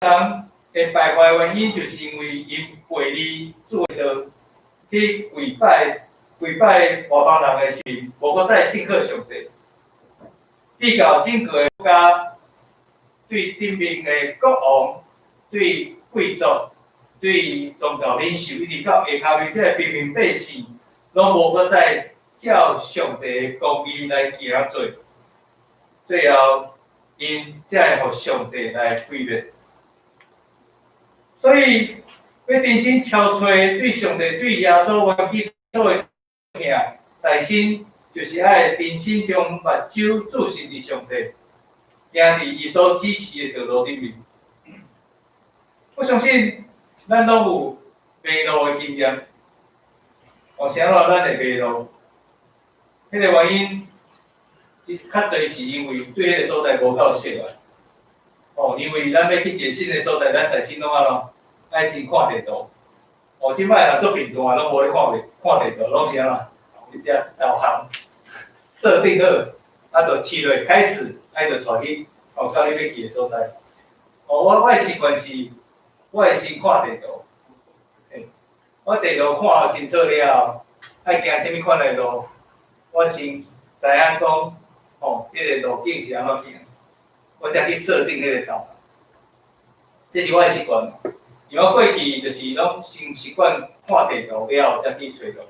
人會敗壞原因，就是因為𪜶背離主的道，去跪拜跪拜外邦人的神，無閣再信靠上帝。比較整個的國家，對頂面的國王、對貴族、對宗教領袖，一直到下跤尾這个平民百姓，攏無閣再照上帝的公義來行做，最後𪜶才會予上帝來毀滅。所以，欲重新超揣對上帝、對耶穌原起初的疼，內心就是愛重新將目睭注視佇上帝，行佇伊所指示的道路頂面。我相信咱攏有迷路的經驗，為啥物咱會迷路？彼個原因，較濟是因為對彼個所在無夠熟啊。哦，因為咱欲去一個新的所在，咱內心攏按怎？愛先看地圖。哦，這擺人足貧惰，攏無咧看袂看地圖，攏是按怎？直接導航設定好，啊，就試落開始，啊，伊就帶去哦，到你欲去的所在。哦，我的習慣是，我會先看地圖。嘿，我地圖看清楚了後，愛行啥物款的路，我先知影講，哦，這个路徑是按怎行，我才去設定彼个導航。這是我的習慣。因為我過去就是攏先習慣看地圖了後，才去揣路。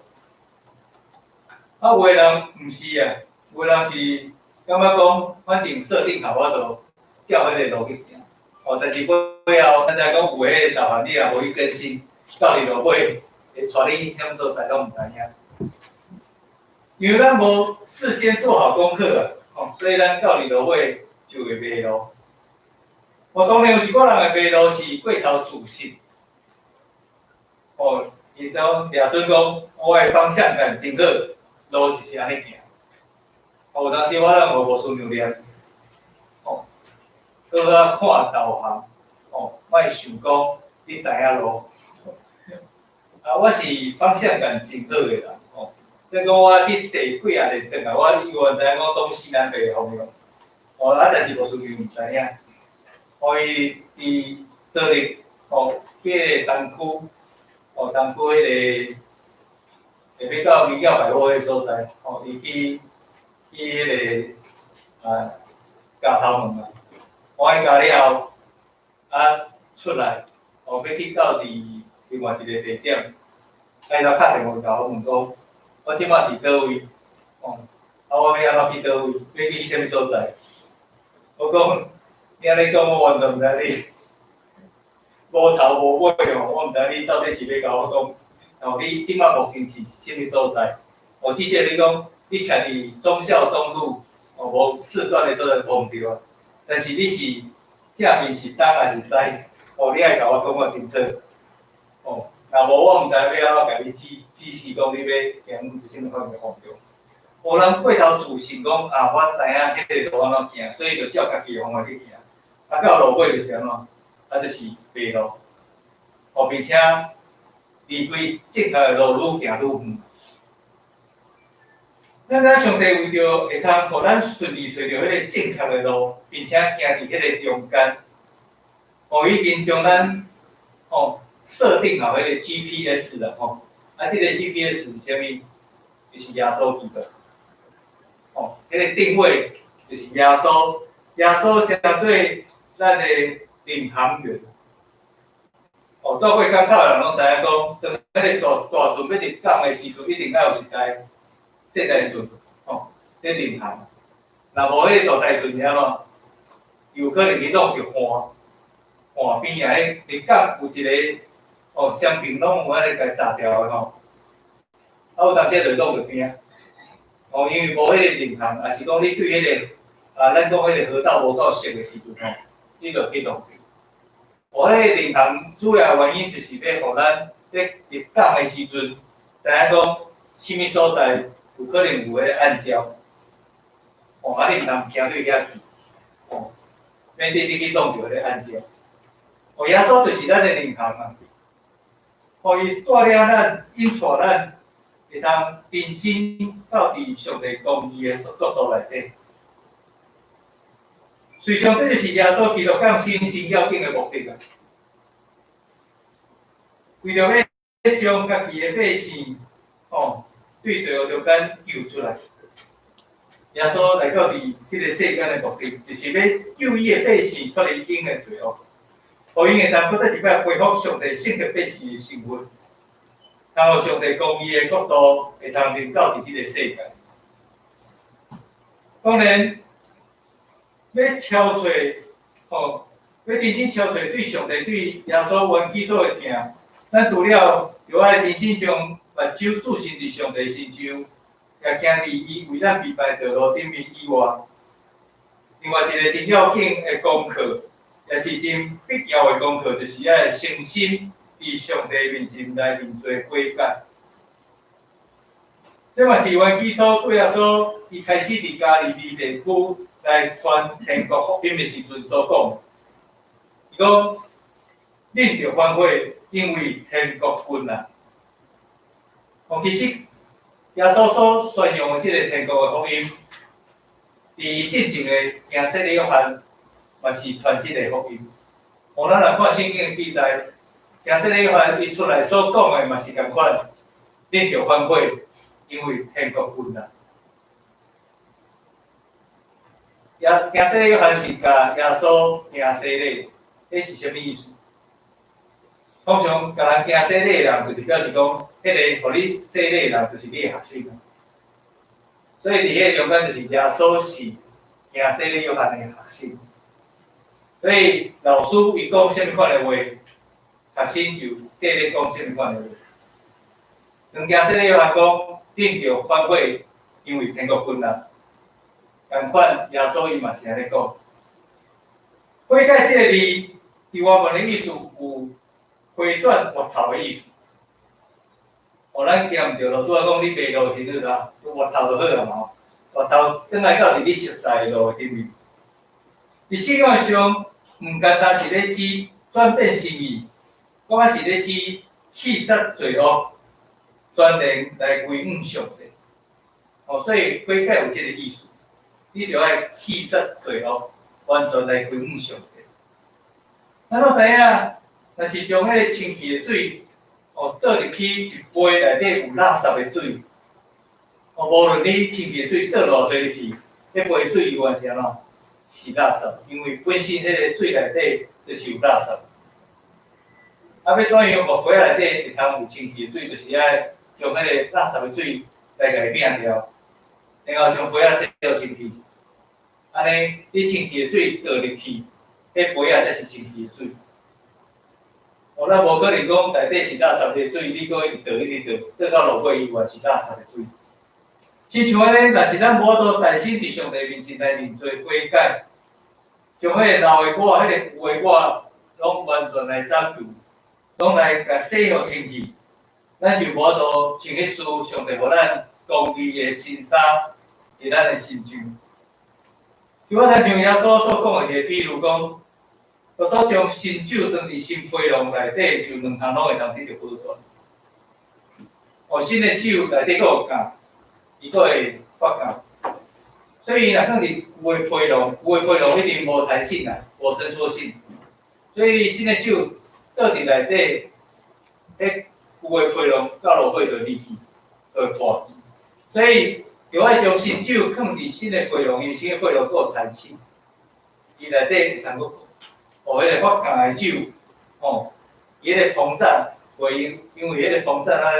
啊，有的人毋是啊，有的人是感覺講，反正設定好，我就照彼个路去行。哦，但是尾後，咱知影講有彼個導航，你若無去更新，到佇路尾會帶你去啥物所在攏毋知影。因為咱無事先做好功課啊，哦，所以咱到佇路尾就會迷路。哦，當然有一寡人會迷路是過頭自信。哦，伊就掠準講，我的方向感真好，路就是按呢行。哦，有當時我攏無無需要念，哦，閣較看導航，哦，莫想講你知影路。啊，我是方向感真好的人，哦，你講我去踅幾仔日轉來，我永遠知影講東西南北的方向。哦，啊，但是無需要毋知影。哦，伊佇昨日，哦，去彼个東區，哦，東區彼个，會欲到明耀百貨彼个所在，哦，伊去去彼个啊，鉸頭門啊，我伊鉸了後，啊出來，哦，欲去到佇另外一个地點，啊，伊就敲電話共我問講，我這擺佇佗位？哦，啊，我欲按怎去佗位？欲去啥物所在？我講，你按呢講，我完全毋知你無頭無尾哦，我毋知你到底是欲共我講，哦，你這擺目前是啥物所在？哦，至少你講，你徛佇忠孝東路，哦，無四段的所在無毋對啊。但是你是正面是東還是西？哦，你愛共我講較清楚。哦，若無我毋知欲按怎共你指指示講你欲行是啥物款的方向。有人過頭自信講啊，我知影彼个路按怎行，所以就照家己的方法去行。啊，到路尾就是按怎？啊，就是迷路。哦，並且離開正確的路，愈行愈遠。咱知上帝為著會通予咱順利揣著彼个正確的路，並且行佇彼个中間，哦，已經將咱哦設定好彼个 GPS 啦，吼。啊，這個 GPS 是啥物？就是耶穌基督。哦，彼个定位就是耶穌，耶穌成做咱的領航員。哦，住過港口的人攏知影講，當彼个大大船欲入港的時陣，一定愛有一台細台船，吼，咧領航。若無彼个大台船是按怎？有可能去挵著岸，岸邊啊，彼入港有一个哦，雙邊攏有按呢共閘牢的吼。啊，有當時就挵著邊。哦，因為無彼個領航，抑是講你對彼个啊，咱講彼個河道無夠熟的時陣吼，你就去挵著。哦，彼個領航主要原因就是欲予咱咧入港的時陣，知影講啥物所在有可能有彼个暗礁。哦，啊，你毋通行入遐去，哦，免得你去挵著彼个暗礁。哦，耶穌就是咱的領航啊。哦，伊帶領咱，引帶咱，會通重新到佇上帝公義的國度內底。事實上，這就是耶穌基督降生真要緊的目的啊！為著欲將家己的百姓，吼，對罪惡中間救出來。耶穌來到佇這个世間的目的，就是欲救伊的百姓脫離𪜶的罪惡，予𪜶會當閣再一擺恢復上帝聖潔百姓的身份，然後上帝公義的國度會通臨到佇這个世界。當然，欲超脫，吼，欲重新超脫對上帝對耶穌冤起訴的疼，咱除了著愛重新將目睭注視佇上帝身上，也行佇伊為咱預備道路頂面以外，另外一个真要緊的功課，也是真必要的功課，就是愛誠心佇上帝面前來認罪悔改。這嘛是原起初主耶穌伊開始佇加利利地區來傳天國福音的時陣所講。伊講：恁著反悔，因為天國近啊！哦，其實耶穌所宣揚的這个天國的福音，佇進前的行洗禮約翰嘛是傳這个福音。哦，咱來看聖經的記載，行洗禮約翰伊出來所講的嘛是仝款，恁著反悔，因為天國近啊！耶行洗禮約翰是共耶穌行洗禮，彼是啥物意思？通常共人行洗禮的人，就是表示講，彼个予你洗禮的人，就是你的學生。所以佇彼个中間，就是耶穌是行洗禮約翰的學生。所以老師伊講啥物款的話，學生就綴咧講啥物款的話。當行洗禮約翰講，恁著反悔，因為天國近啊。仝款耶穌伊嘛是按呢講。悔改這个字，佇原文的意思有回轉回頭的意思。哦，咱行毋著路，拄仔講你迷路時陣啊，回頭就好啊嘛吼。回頭轉來到佇你熟悉的路頂面。佇信仰上，毋單單是咧指轉變心意，閣較是咧指棄殺罪惡，全然來歸向上帝。哦，所以悔改有這个意思，你著愛棄殺罪惡，完全來歸向上帝。咱攏知影，若是將彼个清氣的水，哦，倒入去一杯內底有垃圾的水，哦，無論你清氣的水倒偌濟入去，彼杯水猶原是按怎？是垃圾，因為本身彼个水內底就是有垃圾。啊，欲怎樣予杯仔內底會通有清氣的水，就是愛將彼个垃圾的水來共伊摒掉，然後將杯仔洗予清氣。按呢，你清氣的水倒入去，彼杯仔才是清氣的水。哦，咱無可能講內底是垃圾的水，你閣一直倒一直倒，倒到落尾伊原是垃圾的水。親像按呢，若是咱無法度重新佇上帝面前來認罪悔改，將彼个老的我、彼个舊的我，攏完全來斬除，攏來共洗予清氣，咱就無法度穿彼束上帝予咱公義的新衫佇咱的身上。就我親像耶穌所講的一个比喻講，若拄將新酒裝佇新皮囊內底，就兩項攏會通得著保存。哦，新的酒內底閣有酵，伊閣會發酵。所以若放佇舊的皮囊，舊的皮囊一定無彈性啊，無伸縮性。所以新的酒倒佇內底，彼舊的皮囊到落尾就離去，就會破去。所以著愛將新酒放佇新的皮囊，因為新的皮囊閣有彈性，伊內底會通閣哦，彼个發酵的酒，吼，伊彼個膨脹會因為彼個膨脹啊，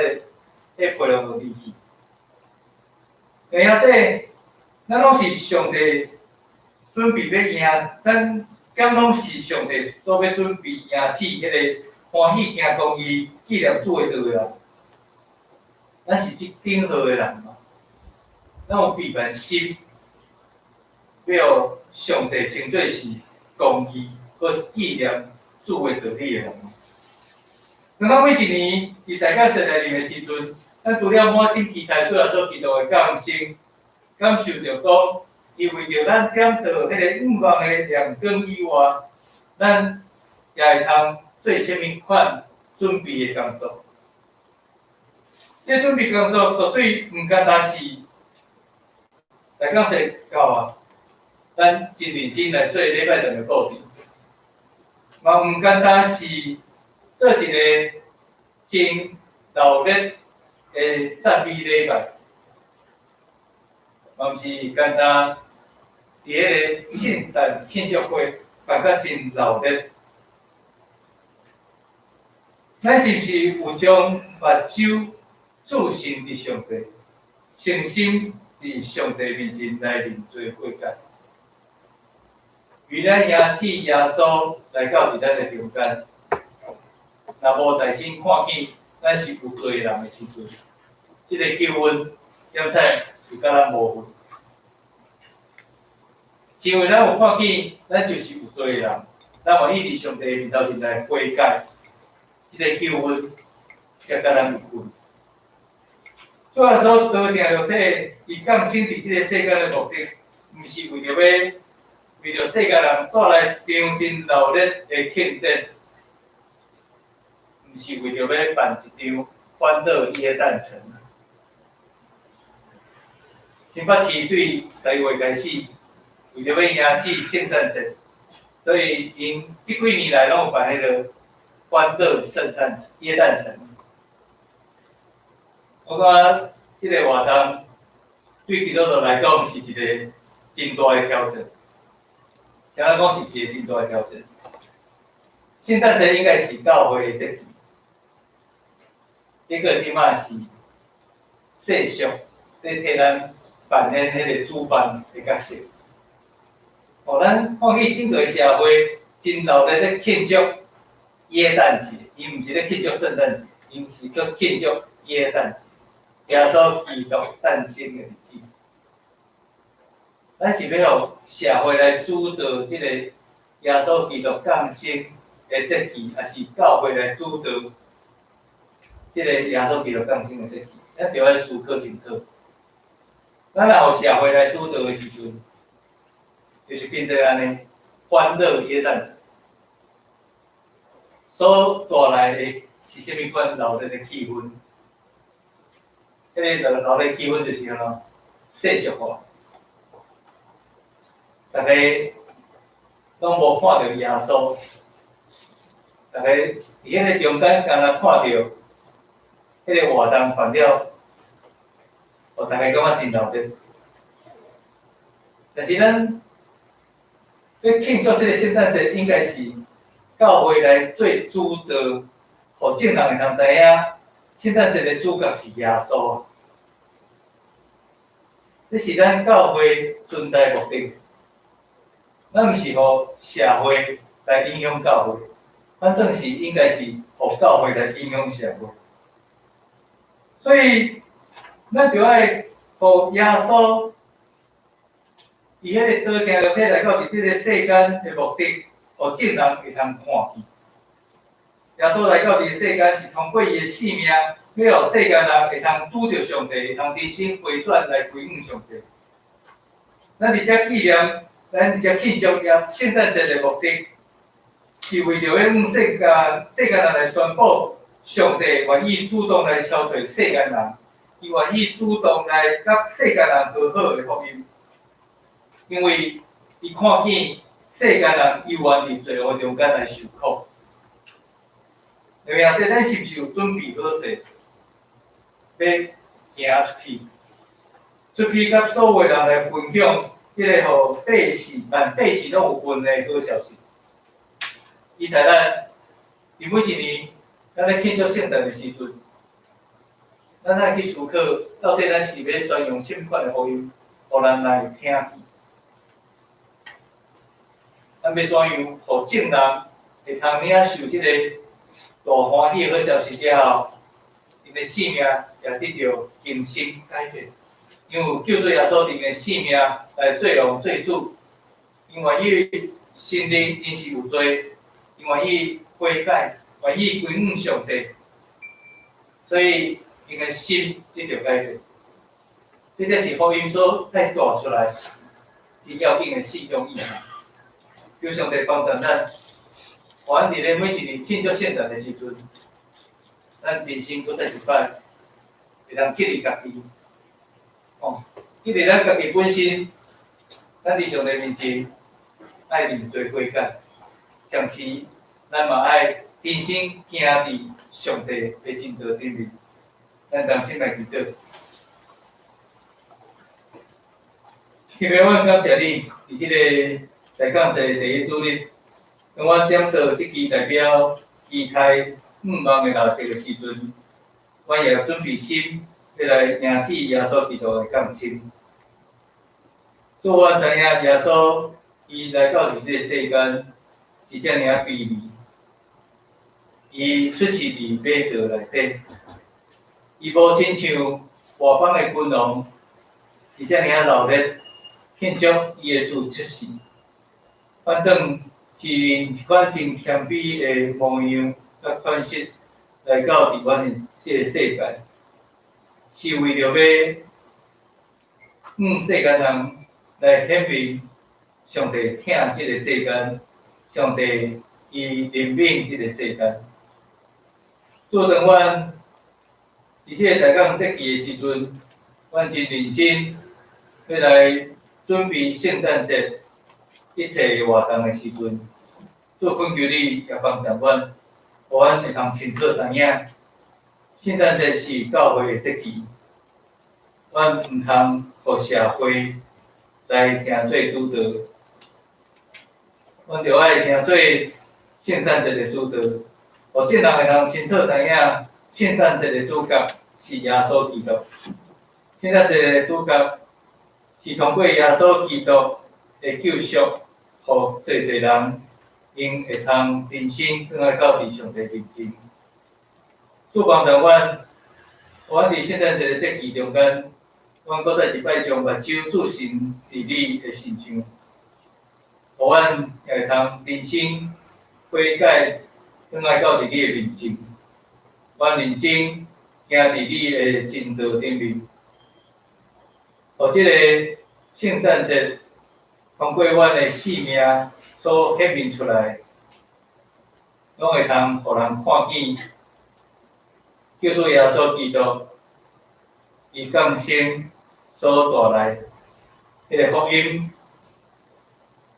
彼個皮囊就離去。下這，咱攏是上帝準備欲迎，咱敢攏是上帝所欲準備迎接彼个歡喜行公義、紀念主的道的人。咱是這等號的人嗎？咱有非凡心，欲予上帝稱做是公義，閣紀念主的道理的人嗎？當咱每一年佇大家節來臨的時陣，咱除了滿心期待主耶穌基督的降生，感受著講，伊為著咱點著彼個願望的亮光以外，咱也會通做啥物款準備的工作。這準備工作絕對毋單單是來講者到啊，咱真認真來做禮拜堂的布置，嘛毋簡單是做一个真熱烈的讚美禮拜，嘛毋是簡單佇彼个聖誕慶祝會辦甲真熱烈。咱是毋是有將目睭注視佇上帝，誠心佇上帝面前來認罪悔改？為咱迎接耶穌來到佇咱的中間，若無大聲看見咱是有罪的人的時陣，這个救恩點彩就佮咱無份。是因為咱有看見咱就是有罪的人，咱願意佇上帝面頭前來悔改，這个救恩才佮咱有份。主耶穌道成肉體，伊降生佇這个世間的目的，毋是為著欲為著世間人帶來一場真熱烈的慶典，毋是為著欲辦一場歡樂耶誕城。新北市對11月開始，為著欲迎接聖誕節，所以𪜶這幾年來攏有辦彼个歡樂聖誕耶誕城。我感覺這个活動對基督徒來講是一个真大的挑戰。聽咱講是一个真大的挑戰。聖誕節應該是教會的節期，結果這馬是世俗在替咱扮演彼個主辦的角色。哦，咱看見整個社會真熱烈咧慶祝耶誕節，伊毋是咧慶祝聖誕節，伊毋是閣慶祝耶誕節，耶穌基督誕生的日子。咱是欲予社會來主導這个耶穌基督降生的節期，抑是教會來主導這个耶穌基督降生的節期？咱著愛思考清楚。咱若予社會來主導的時陣，就是變做按呢歡樂耶誕節，所帶來的是啥物款熱烈的氣氛？彼个熱烈氣氛就是按怎世俗化，逐家攏無看著耶穌，逐家佇彼个中間敢若看著彼个活動辦了，予逐家感覺真熱烈。但是咱欲慶祝這个聖誕節，應該是教會來做主導，予眾人會通知影聖誕節的主角是耶穌。這是咱教會存在的目的。咱毋是予社會來影響教會，反轉是應該是予教會來影響社會。所以，咱著愛予耶穌伊彼个道成肉體來到佇這个世間的目的，予眾人會通看見。耶穌來到佇世間是通過伊的性命，欲予世間人會通拄著上帝，會通重新回轉來歸向上帝。咱佇遮紀念，咱佇遮慶祝耶聖誕節的目的，是為著欲向世間人來宣布，上帝願意主動來召找世間人，伊願意主動來佮世間人和好的福音。因為伊看見世間人猶原佇罪惡中間來受苦。對啊，這咱是毋是有準備好勢，欲行出去，出去佮所有人來分享彼个予百姓、萬百姓攏有份的好消息？伊帶咱佇每一年，咱咧慶祝聖誕的時陣，咱愛去思考，到底咱是欲宣揚啥物款的福音，予人來聽見？咱欲怎樣，予眾人會通領受這個大歡喜的好消息了後，𪜶的性命也得著更新改變，因為有救主耶穌𪜶的性命來做王做主，𪜶願意承認𪜶是有罪，𪜶願意悔改，願意歸向上帝，所以𪜶的心得著改變。這才是福音所愛帶出來真要緊的四種意涵。求上帝幫助咱，予咱佇咧每一年慶祝聖誕的時陣，咱人生閣再一擺，會當激勵家己，哦，激勵咱家己本身，咱佇上帝面前愛認罪悔改，同時咱嘛愛重新行佇上帝的真道頂面。咱同心來祈禱。天父，阮感謝你，佇這个大降節第一主日，當阮點著這支代表期待向望的蠟燭的時陣，阮也準備心欲來迎接耶穌基督的降生。主，阮知影耶穌伊來到佇這个世間是遮爾仔卑微，伊出世佇馬槽內底，伊無親像外邦的君王是遮爾仔鬧熱慶祝伊的出世，反轉是用一款真謙卑的模樣佮款式來到佇阮的這个世界，是為著欲向世間人來顯明上帝疼這个世間，上帝伊憐憫這个世間。主，當阮佇這个大降節期的時陣，阮真認真欲來準備聖誕節一切活動的時陣，主，懇求你也幫助阮，予阮會通清楚知影，聖誕節是教會的節期，阮毋通予社會來成做主導，阮著愛成做聖誕節的主導，予眾人會通清楚知影，聖誕節的主角是耶穌基督，聖誕節的主角是通過耶穌基督的救贖，予濟濟人𪜶會通重新轉來到佇上帝面前。主幫助阮，阮佇聖誕節的節期中間，阮閣再一擺將目睭注視佇你的身上，予阮也會通重新悔改，轉來到佇你的面前。阮認真行佇你的真道頂面，予這个聖誕節通過阮的生命所顯明出來，攏會通予人看見救主耶穌基督伊降生所帶來彼个福音，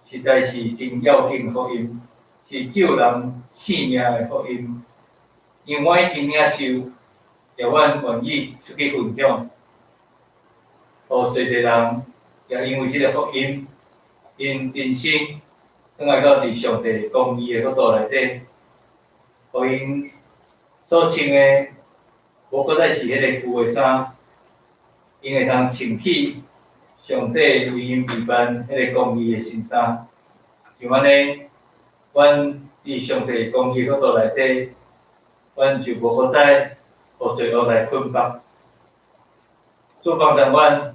實在是真要緊的福音，是救人性命的福音。因為阮已經領受，也阮願意出去分享，予濟濟人也因為這个福音，𪜶重新轉來到佇上帝公義的國度內底，予𪜶所穿的無閣再是彼个舊的衫，𪜶會通穿起上帝為𪜶預辦彼个公義的新衫。像按呢，阮佇上帝公義國度內底，阮就無閣再予罪惡來捆綁。主幫助阮，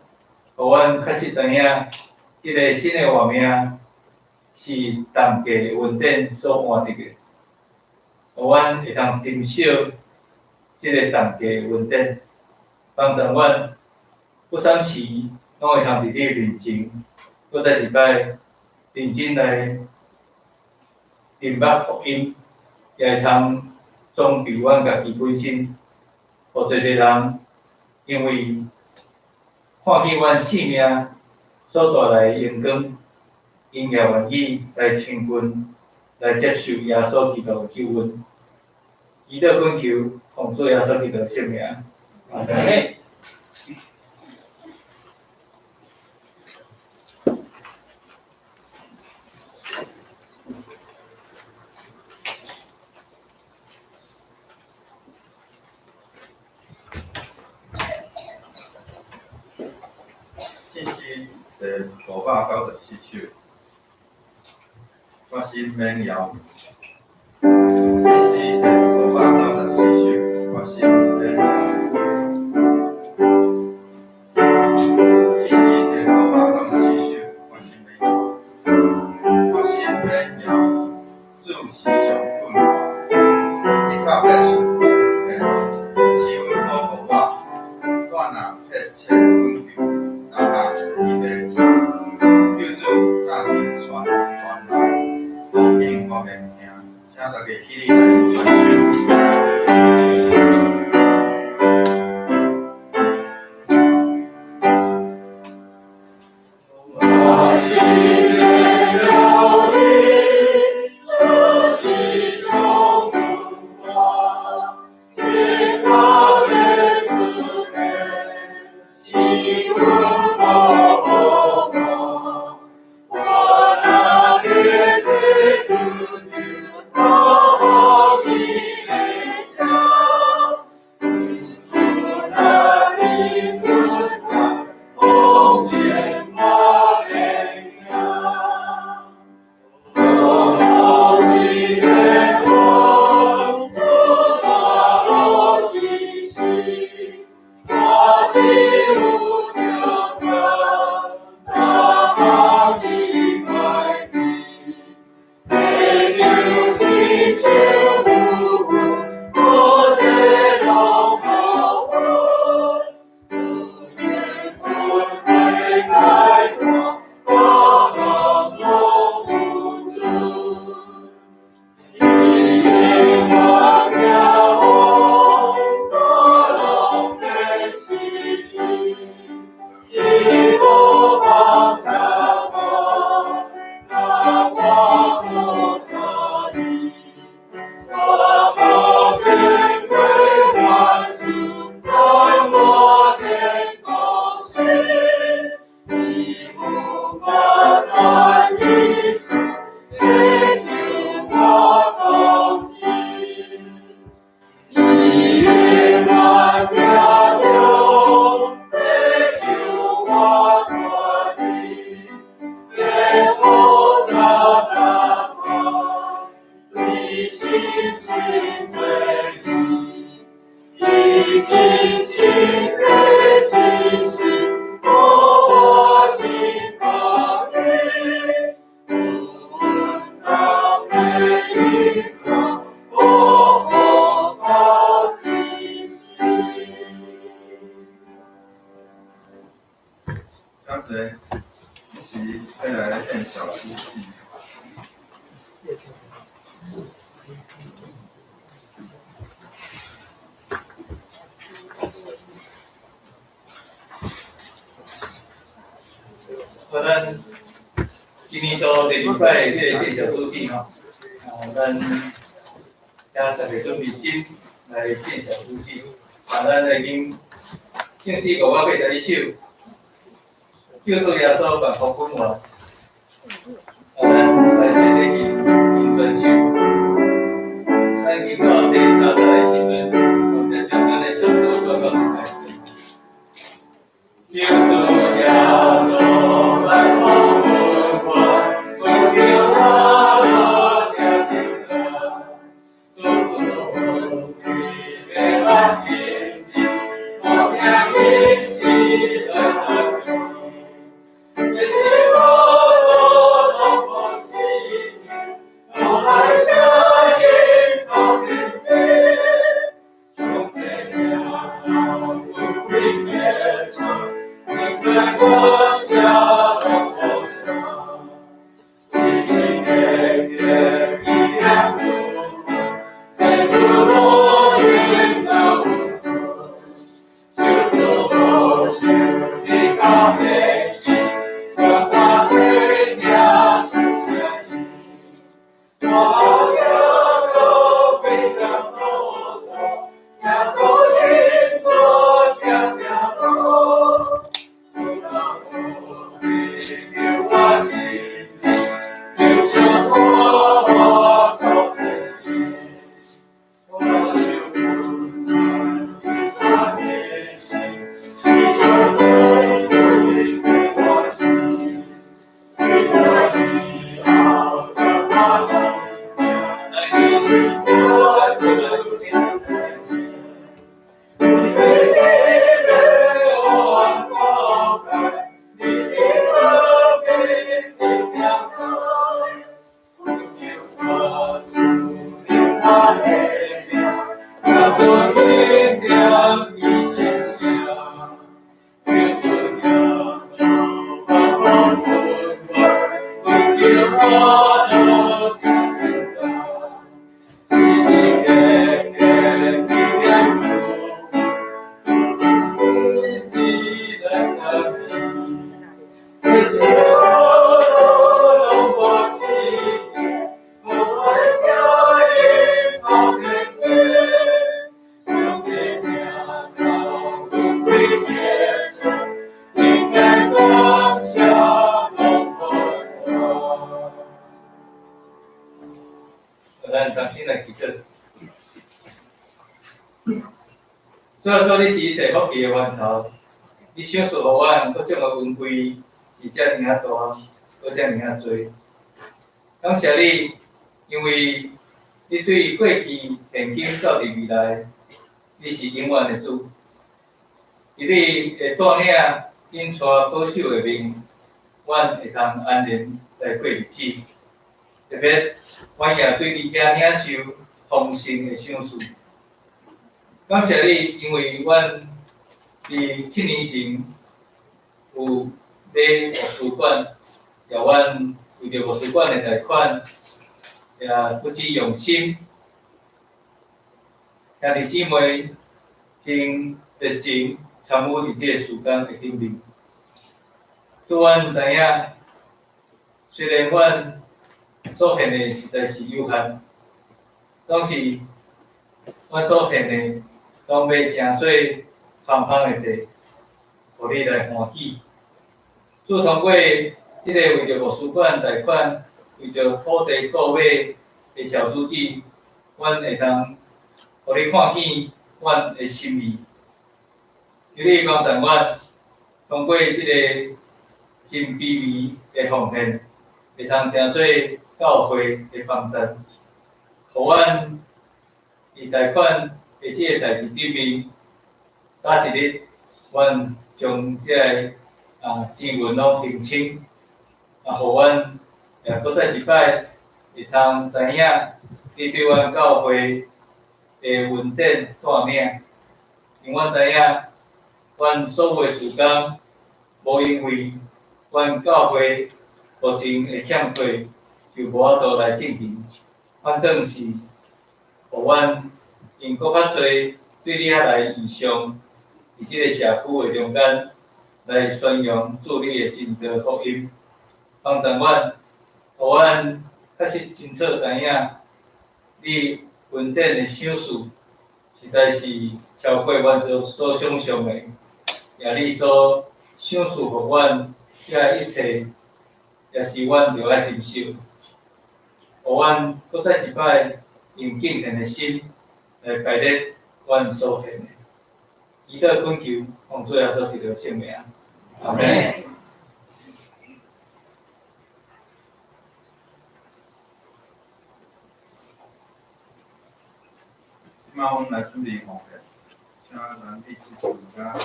予阮確實知影，這个新的活命是重價恩典所換得的，予阮會通珍惜這个重價恩典，幫助阮不三時攏會通佇你面前，閣再一擺認真來明白福音，也會通裝備阮家己本身，予濟濟人因為看見阮生命所帶來的榮光，𪜶也願意來親近、來接受耶穌基督的救恩。祈禱懇求，奉主耶穌基督的聖名。阿們。信詩第594首，我心免搖。信詩第594首，我心免搖。信詩第594首，我心免搖。我心免搖，主時常訓我，你較迫切施恩保護我，我若迫切懇求，哪若伊袂聽，救主若佇傳傳來，無肯我免驚。請大家起立來傳唱。我心心做义，伊真心的真实，予我心欢喜。主阮当的引线，保护到这世。刚才这时欲来献小主祭。好，咱今年度第二摆这个献小主祭吼，咱请大家准备心来献小主祭。咱已经正式五百八十一首，救主耶稣万福本愿。咱来这个吟全首，咱吟到第30的时阵，我才将咱的小组报告开始。救主耶稣万福本愿，为着我路行真早，主赐你的福品质，无声音是来参与。这是我路拢无时间，我爱声音到天地，上帝名有贵结束，应该感谢拢无啥，时时刻刻纪念主，这主无应若有错，求主保守你到底，感觉的听出声音，我行路归向路途，耶稣引带行正路，主若无你救我心，求主托我到天地，我受苦难他的心，你就对我心，为我以后才发现，你是我最亲的。你的心的我高盖，你的和平的良在，为我主的我的命，要做一点一线声，求主耶稣万福本愿，为着我路行真早，时时刻刻纪念主，一来参与。这是我路拢无时间，无爱声音到天地，上帝名头有贵结束，应该感谢拢无啥。咱同心来祈祷。主耶稣，你是一切福气的源头，你赏赐予阮各种的恩惠是遮尔仔大，阁遮尔仔济。感谢你，因为你对过去、现今到伫未来，你是永远的主。伫你的带领、引带、保守下面，阮会通安然来过日子。特别，阮也对你遐领受丰盛的赏赐。感谢你，因为阮伫7年前有买牧师馆，也阮为著牧师馆的贷款，也不止用心，兄弟姊妹真热情参与伫这个事工的顶面。主，阮知影，虽然阮所献的实在是有限，总是阮所献的，拢欲成做芳芳的祭，予你来欢喜。主通过这个为著牧师馆贷款，为著土地购买的小主子，阮会通予你看见阮的心意。求你帮助阮，通过这个真卑微的奉献，会通成做教会的帮助，予阮伫贷款的這个代誌頂面，早一日，阮將這个錢銀攏還清，予阮也閣再一擺會通知影你對阮教會的恩典帶領，因阮知影，阮所有的事工，無因為阮教會目前的欠缺，就無法度來進行，反倒是予阮用閣較濟對你遐來異象，佇這个社區的中間來宣揚主你的真道福音，幫助阮，予阮確實清楚知影，你恩典的賞賜，實在是超過阮所想像的，也你所賞賜予阮這一切，也是阮著愛珍惜。予阮閣再一擺用敬虔的心來排列阮所獻的，祈禱懇求，奉主耶穌基督聖名，阿們。這擺阮來準備奉獻，請咱彼此自家說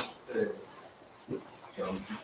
中之詞。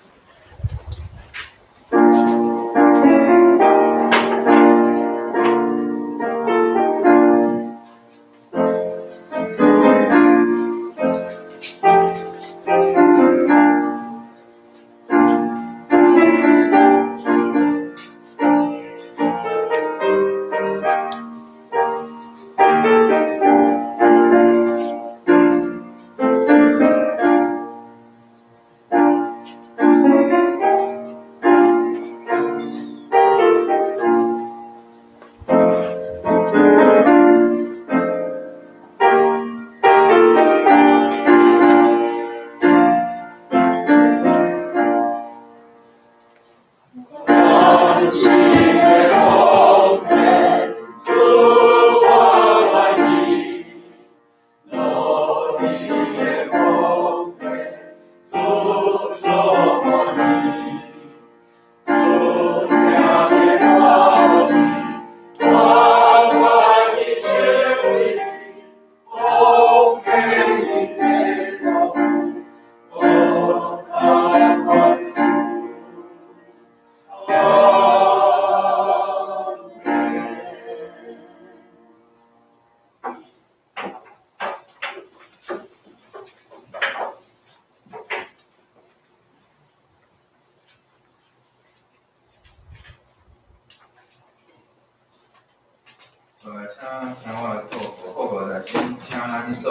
來，請聽我來報告，報告來先請咱去做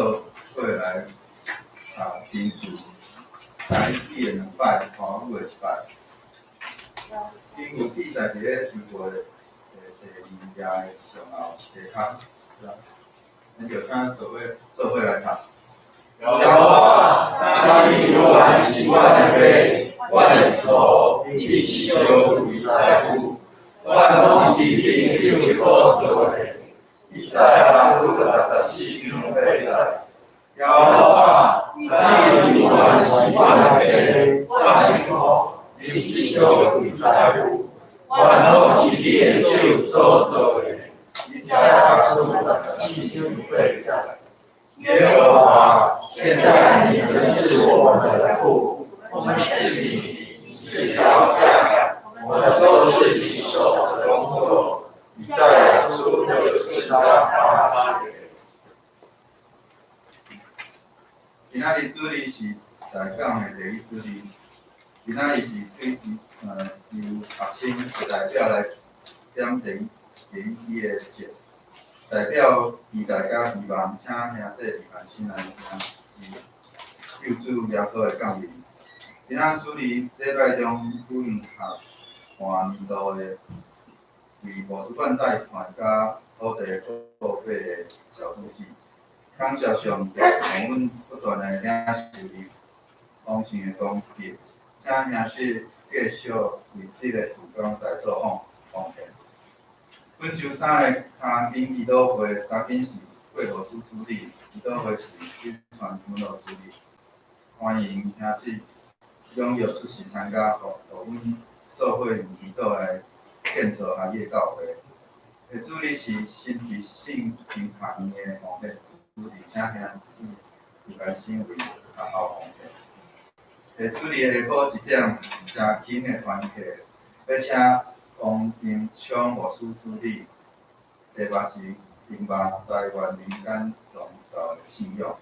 伙來根據台語的兩擺，華語的一擺。根據記載佇咧經過的第二頁的上後下跤，是吧？咱就請做伙做伙來讀。耶和華，那你原是阮的父，阮是土，你是小鬼師傅，阮攏是恁手所造的。以賽亞書64章8節。耶和華，那你原是阮的父，阮是土，你是小鬼師傅，阮攏是恁手所造的。以賽亞書64章8節。耶和華，現在你真是我們的父，我們是你，你是窯匠，我們都是你手的工作。以賽亞書64章8節。今仔日主日是在港的第一主日，今仔日是對由學生代表來點第一支的燭，代表期待佮希望，請兄弟弟兄來聽救主耶穌的降臨。今仔主日禮拜中舉行合換年度的為牧師館貸款佮土地報廢的小主祭，感謝上帝，予阮不斷來領受伊豐盛的功德，請兄弟繼續為這个事工來做奉獻。本周三的查經祈禱會，查經是郭牧師主理，祈禱會是李傳長老主理。歡迎兄姊踴躍出席參加，予阮做伙用祈禱來建造阿的教會。的主日是新奇聖經學院的奉獻。請兄姊一般省為學校奉獻。下主日下晡1點，誠勤的團契，欲請王金昌牧師主禮，題目是明白台灣民間宗教的信仰，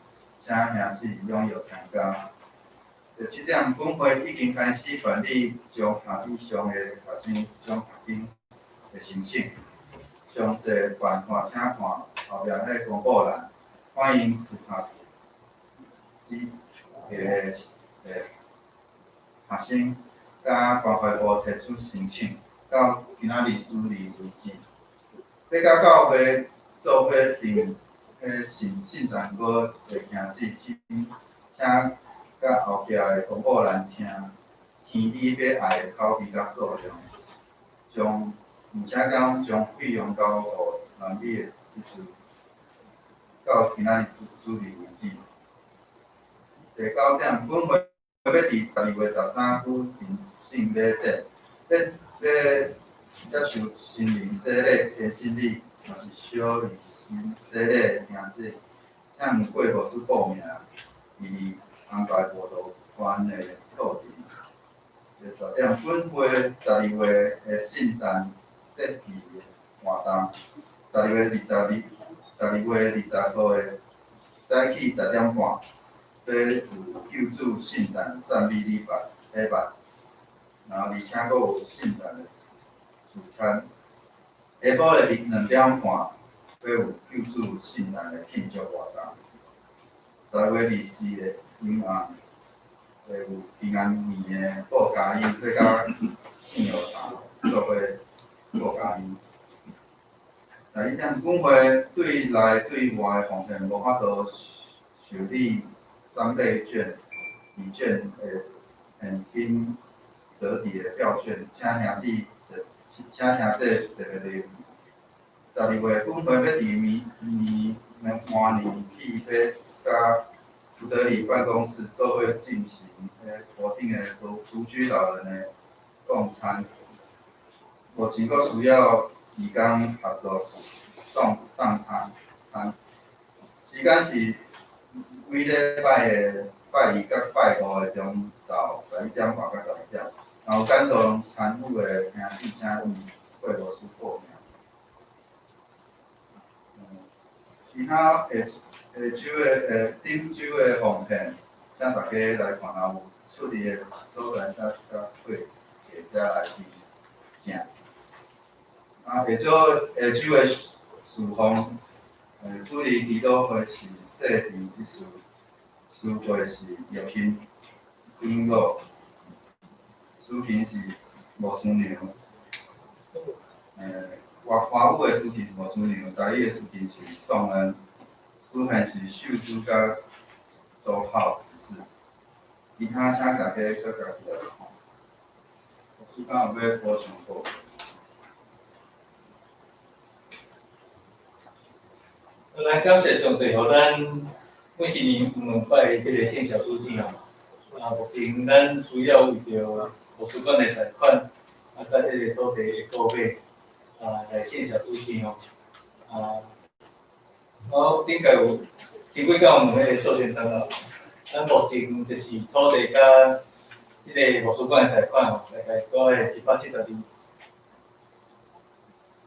請兄姊踴躍參加。第七點，本會已經開始辦理中學以上的學生獎學金的申請，詳細辦法請看後壁彼公布欄。歡迎符合資格的學生佮關懷部提出申請，到今仔日主禮為止。欲佮教會做伙訂彼聖聖誕歌的兄姊，請請佮後壁的公布欄聽，聽你欲愛的口味佮數量，將而且將將費用交予南美的執事，到今仔日主主禮為止。第九點，本會欲佇12月13舉行聖禮節，欲欲接受新靈洗禮、天心禮，嘛是小兒洗禮的兄姊，請問過牧師報名，佇安排慕道班的課程。第十點，本會十二月的聖誕節期活動，12月22，12月20號的早起10點半，欲有救主聖誕讚美禮拜禮拜，然後而且閣有聖誕的聚餐。下晡的2點半，欲有救主聖誕的慶祝活動。12月24的晚暗，會有平安暝的報佳音，欲佮聖樂堂做伙報佳音。第一點，本會對內對外奉獻無法度受理三倍券、禮券的現金折抵的票券，請兄弟，請兄弟特別留意。12月，本會欲佇明年明年起，欲佮福德里辦公室做伙進行彼頭頂的獨獨居老人的共餐，目前閣需要義工合作送送餐餐，時間是每禮拜的拜二佮拜五的中晝11點半到12點。若有感動參與的兄弟，請向郭牧師報名。其他下下週的頂週的奉獻，請大家來看下有出入的所在，才才會坐遮來去食。啊，下週下週的事奉，主禮祈禱會是細甜執事，司會是葉金長老，司琴是牧師娘。華華語的司琴是牧師娘，台語的司琴是宋恩，司獻是秀珠佮周浩執事。其他請大家閣家己來看。牧師敢有欲補充無？咱感謝上帝，予咱每一年有兩擺這个聖小組節吼。啊，目前咱需要為著圖書館的貸款，啊，佮這个土地的購買，啊，來聖小組節吼。啊，我頂屆有前幾工有問彼个壽險長老，咱目前就是土地佮這个圖書館的貸款吼，大概閣會172，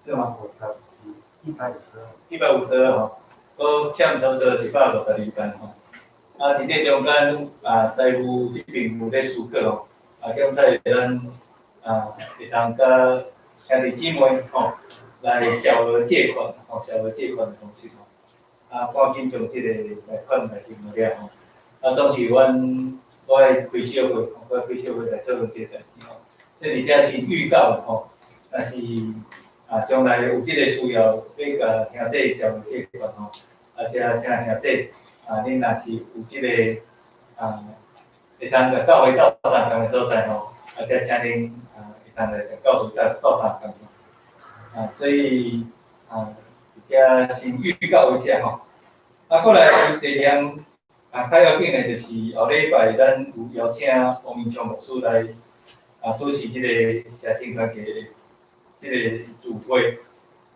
是嗎？ 152。 152吼，閣欠差不多152萬吼。啊，佇這中間啊，財務這邊有咧思考吼，啊，檢採咱啊會當佮兄弟姊妹吼來小額借款吼，小額借款的方式吼，啊，趕緊將這个貸款來還了吼。啊，總是阮我愛開小會，我愛開小會來討論這个代誌吼。這佇遮是預告吼，但是啊，將來有這个需要，欲共兄弟小額借款吼，啊，遮請兄弟啊，恁若是有這个啊，會當共教會鬥相共的所在吼，啊，遮請恁啊，會當來共教會鬥鬥相共。啊，所以啊，遮先預告一下吼。啊，過來第二項啊，較要緊的就是後禮拜咱有邀請王明昌牧師來啊主持這个社聖團契的這个聚會。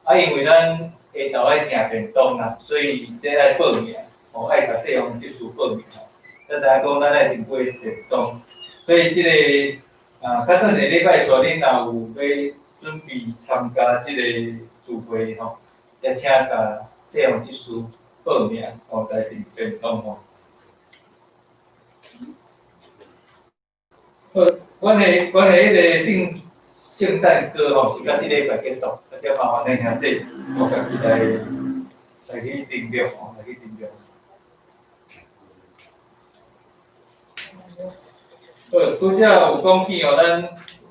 啊，因為咱下晝愛訂便當啦，所以這愛報名吼。吼，愛共西方執事報名吼，才知影講咱愛訂過便當。所以這个啊，較等下禮拜四，恁若有欲準備參加這個聚會吼，也請共西方執事報名吼，來訂便當吼。好，阮的彼个訂聖誕歌吼，是到這禮拜結束，啊，才麻煩恁兄弟，我家己來去訂閱吼，來去訂閱。好，拄才有講起哦，咱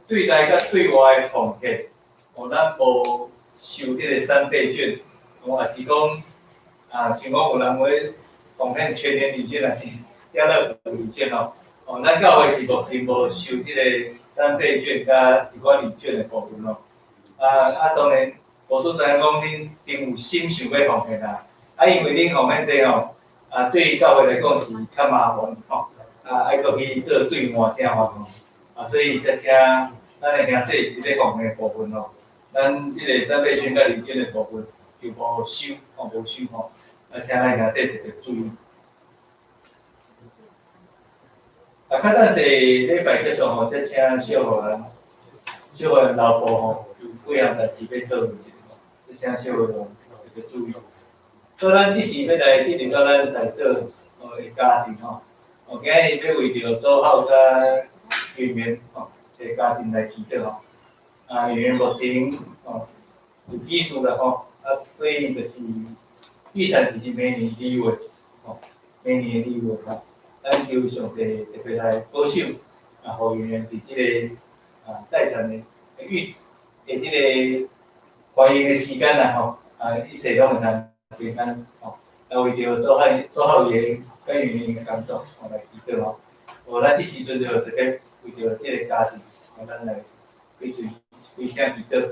對內佮對外的奉獻，哦，咱無收這个三倍券，哦，抑是講啊，像講有人會奉獻全聯禮券，抑是家樂福禮券吼，哦，咱教會是目前無收這个三倍券佮一寡禮券的部分哦。啊，當然，無說知影講恁真有心想欲奉獻啊，啊，因為恁奉獻這吼，啊，對教會來講是較麻煩吼。啊，愛閣去做兌換啥活動，啊，所以才請咱的兄弟佇咧奉獻的部分吼，咱這个三倍券佮禮券的部分就無收，吼，無收吼，啊，請咱兄弟特別注意。啊，較等下禮拜結束吼，才請小予咱，小予咱老婆吼，有幾項代誌欲討論一下吼，才請小予咱特別注意。所以咱這時欲來進入到咱代禱哦的家庭吼。哦，今日欲為著祖孝佮圓圓吼，這個家庭來祈禱吼。啊，圓圓目前吼有喜事啦吼，啊，所以就是預產期是明年2月，吼，明年的2月吼。咱求上帝特別來保守，啊，予圓圓佇這个啊待產的預的這个懷孕的時間啦吼，啊，一切攏會通平安吼。啊，為著祖孝祖孝伊的。佮圓圓的工作，吼來祈禱吼。哦，咱這時陣就特別為著這个家庭，吼，咱來開喙開聲祈禱。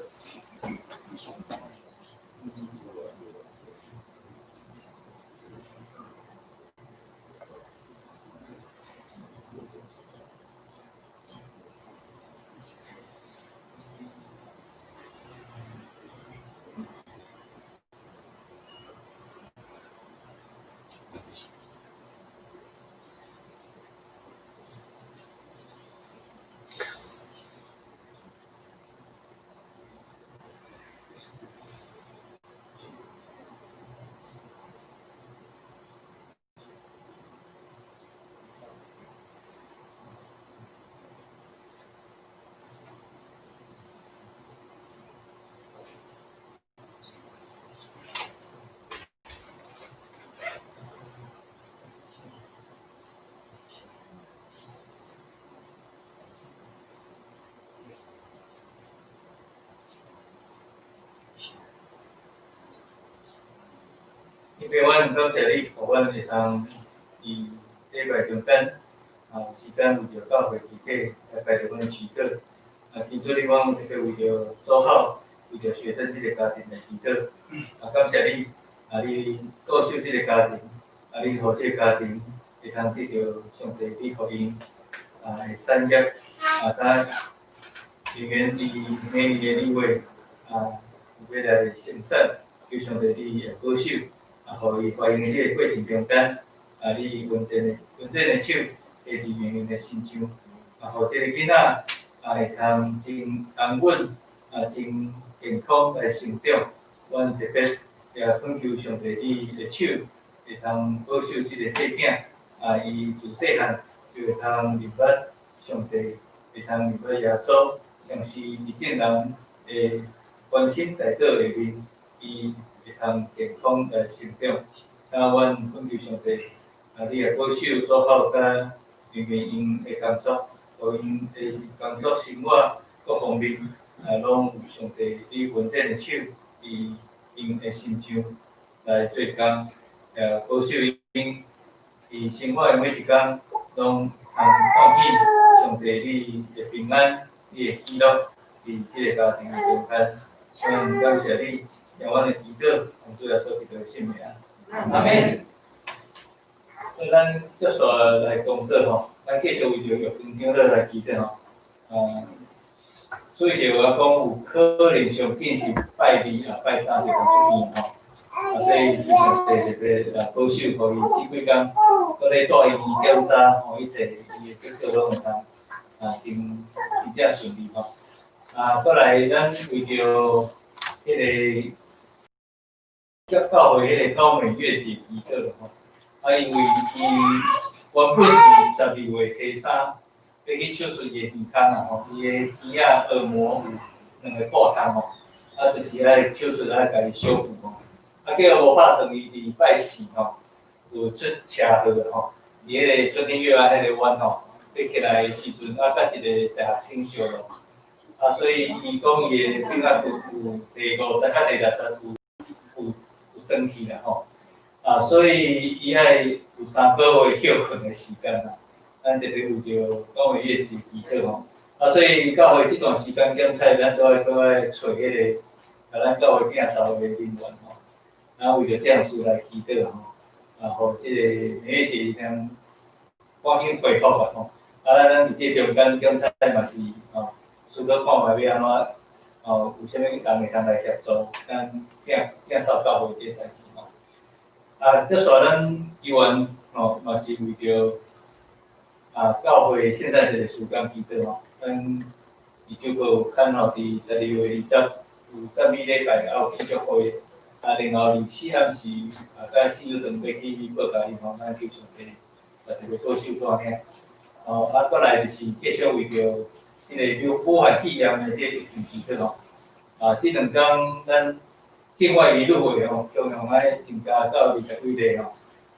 因為阮感謝你，予阮會通佇禮拜中間，啊，有時間為著教會肢體來排著阮的祈禱。啊，求主你，阮特別為著祖孝、為著學生這个家庭來祈禱。啊，感謝你，啊，你顧守這个家庭，啊，你予這个家庭會通得著上帝你予𪜶啊的產業，啊，咱永遠佇明年的2月，啊，有欲來生產，求上帝你會保守。啊，予伊懷孕的這個過程中間，啊，你穩陣的手，會佇圓圓的身上，啊，予這個囡仔啊會通真安穩，啊，真健康來成長。阮特別也懇求上帝你的手，會通保守這個細囝，啊，伊自細漢就會通認捌上帝，會通認捌耶穌，同時佇眾人的關心代禱下面，伊會通健康來成長。啊，阮懇求上帝，啊，你也保守祖孝佮圓圓𪜶的工作，予𪜶的工作生活各方面，啊，攏有上帝你恩典的手，佇𪜶的身上來做工，也保守𪜶佇生活的每一工，攏通看見上帝你的平安、你的喜樂，佇這个家庭的中間。阮感謝你，聽阮的祈禱，奉主耶穌基督的聖名。阿們。所以咱接續來工作吼，咱繼續為著玉芬長老來祈禱吼。所以就話講有可能上緊是拜二啊、拜三就通出院吼。啊，所以求上帝特別來保守，予伊這幾工，閣咧帶醫檢查吼，一切伊的結果攏會當啊，真真正順利吼。啊，閣來咱為著彼個教會彼個高美月姐祈禱吼，啊，因為伊原本是12月初三欲去手術伊的耳孔啊吼，伊的耳仔耳膜有兩個破洞吼，啊，就是愛手術愛共伊修補吼。啊，結果無拍算伊佇拜四吼，有出車禍吼，佇彼個春天月安彼個彎吼，爬起來的時陣啊，佮一個大學生相挵，啊，所以伊講伊的血壓有第50佮第60有轉去啦吼，啊，所以伊愛有3個月歇睏的時間啦。咱特別為著高美月姐祈禱吼，啊，所以教會這段時間檢採，咱都愛閣愛揣彼個，共咱教會摒掃的人員吼。啊，為著這項事來祈禱吼，啊，予這個美月姐通趕緊恢復啊吼。啊，咱佇這中間檢採嘛是吼，思考看覓欲按怎，哦，有啥物人會通來協助咱摒掃教會這個代誌吼。啊，接續咱議員吼，嘛是為著啊教會聖誕節的時間祈禱吼，咱伊就閣有看吼，佇12月20有讚美禮拜，還有慶祝會。啊，然後24暗時啊，佮聖友堂欲去報佳音吼，咱求上帝啊特別保守帶領。哦，啊，閣來就是繼續為著這個武漢肺炎的這個疫情祈禱吼。啊，這兩工咱境外移入會吼，強強愛增加到20幾例吼，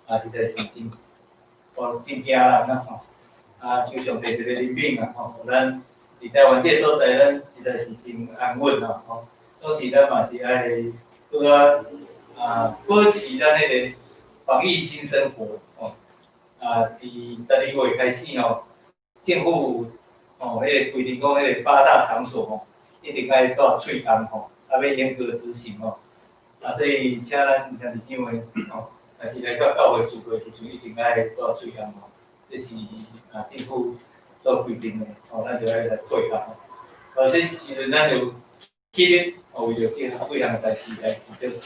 啊，實在是真，哦，真驚人啊吼。啊，求上帝特別憐憫啊吼，予咱佇台灣這個所在，咱實在是真安穩啊吼。同時咱嘛是愛閣較啊保持咱彼個防疫新生活吼。啊，佇12月開始吼，政府吼彼個規定講，彼個八大場所吼，一定愛戴喙甕吼，啊，欲嚴格執行吼。啊，所以請咱兄弟姊妹吼，若是來到教會聚會時陣，一定愛戴喙甕吼。這是啊政府所規定的，吼，咱就愛來配合吼。啊，這時陣咱就起立，哦，為著這幾項代誌來祈禱。主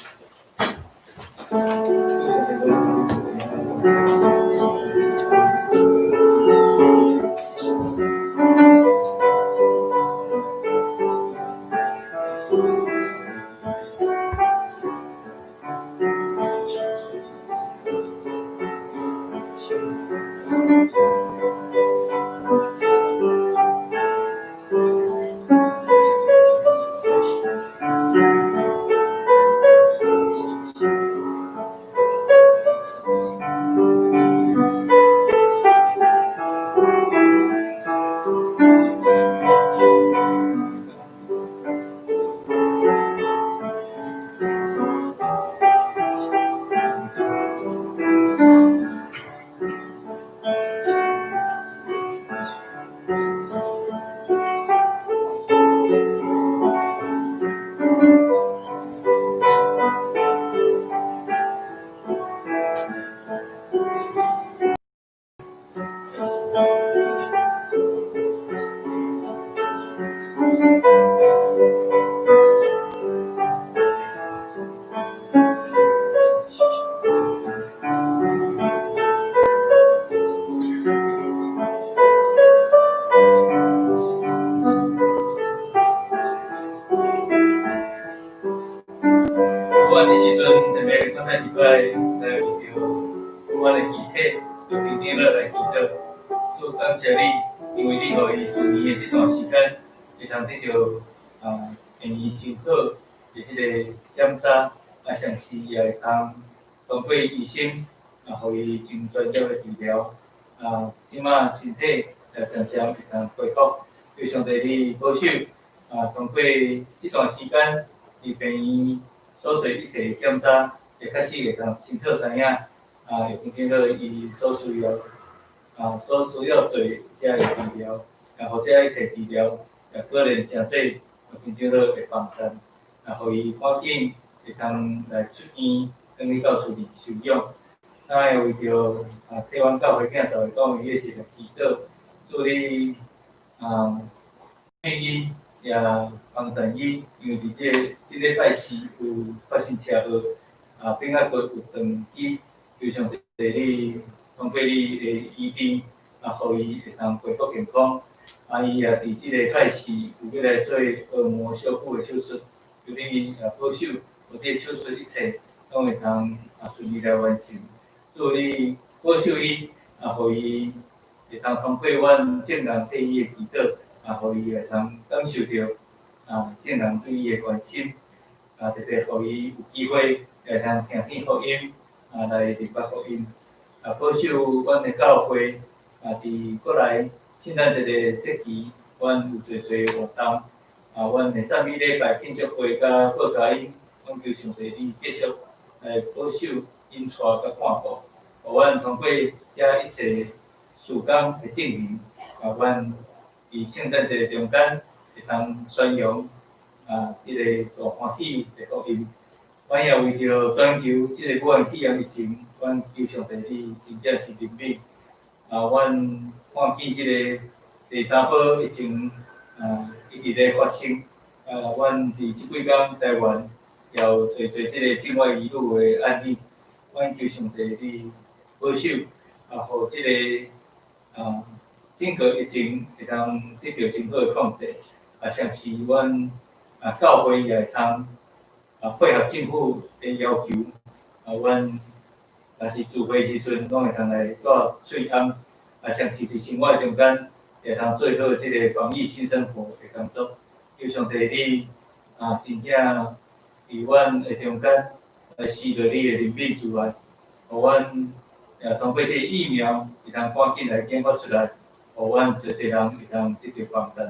啊，這時陣特別剛才禮拜來為著阮的肢體，就定定落來祈禱。主感謝你，因為你予伊住院的這段時間，會通得著啊病院真好的這個檢查，啊，同時也會通通過醫生啊，予伊真專業的治療，啊，這馬身體也漸漸會通恢復。求上帝你保守，啊，通過這段時間佇病院所做一切檢查，會確實會通清楚知影，啊，會聽清楚伊所需要，啊，所需要做這个治療，啊，予這一切治療也果然誠濟，聽清楚會幫助，啊，予伊趕緊會通來出院，轉去到厝裡休養。咱會為著啊，替阮教會囝仔講，伊的時陣祈禱，祝你啊，願意也幫助伊，因為佇這個這禮拜四有發生車禍，啊，啊，變仔閣有斷機，求上帝你通過你的醫治，啊，予伊會當恢復健康。啊，伊也佇這个拜四有欲來做耳膜修復的手術，求你也保守，予這个手術一切攏會當啊順利來完成。主你保守伊，啊，予伊會當通過阮眾人替伊的祈禱，啊，予伊會當感受著啊眾人對伊的關心，啊，特別予伊有機會會當聽見福音，啊，來明白福音，啊，保守阮的教會，啊，佇國內聖誕節的節期，阮有濟濟活動，啊，阮的讚美禮拜慶祝會佮報佳音，阮求上帝你繼續來保守、引帶佮看顧，予阮通過這一切事工的進行，啊，阮佇聖誕節中間會當宣揚啊，這个大歡喜的福音。阮也為著全球這个武漢肺炎疫情，阮求上帝你真正是憐憫。啊，阮看見這个第三波疫情啊一直咧發生。啊，阮佇這幾工台灣也有濟濟這个境外移入的案例。阮求上帝你保守，啊，予這个啊整個疫情會當得著真好的控制。啊，同時阮啊教會也會通啊配合政府的要求，啊，阮若是聚會時陣，攏會通來戴喙罨，啊，同時佇生活中間會通做好這个防疫新生活的工作。求上帝你啊，真正佇阮的中間來施落你的憐憫慈愛，予阮也通過這个疫苗會當趕緊來研發出來，予阮濟濟人會當得著幫助。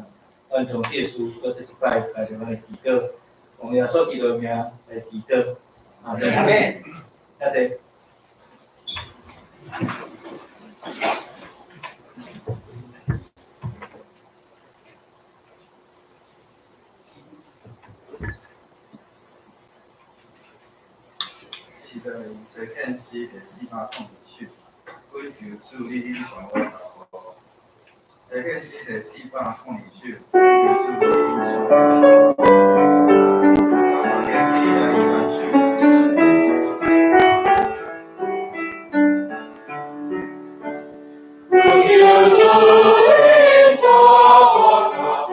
阮從這個事，閣再一擺來向阮的祈禱，奉耶穌基督的名來祈禱，阿門。阿門。多謝。時代西建詩第402首，恳求主你引導我腳步。西建詩第402首，懇求主你引導我腳步。恳求主引导我脚步，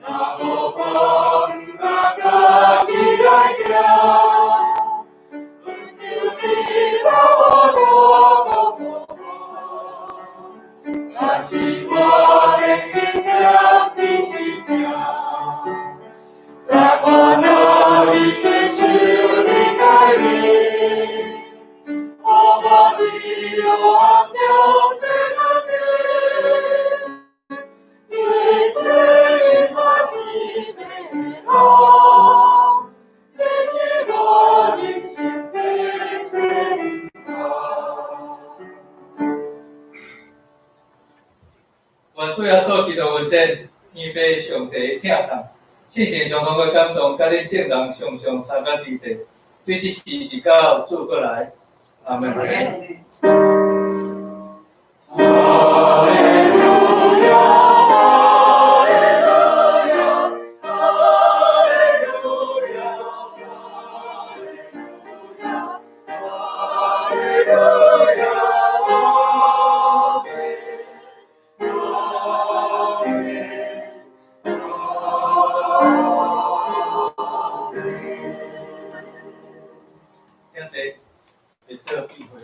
若无我毋敢家己来行。恳求你教我路途，若是我的敬虔必是正，在我哪里遵守你诫命，予我伫黑暗中做决定，一切才是迷路，這是我人生的選擇。願主耶穌基督恩典，天父上帝疼痛，聖神相通的感動，佮恁眾人常常相佮佇地，對這時直到主閣來，阿門。哈利路亞，哈利路亞，哈利路亞，哈利路亞，阿門，阿門，阿門。請坐，會做聚會。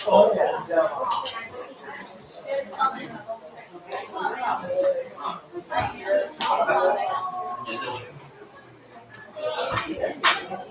哦。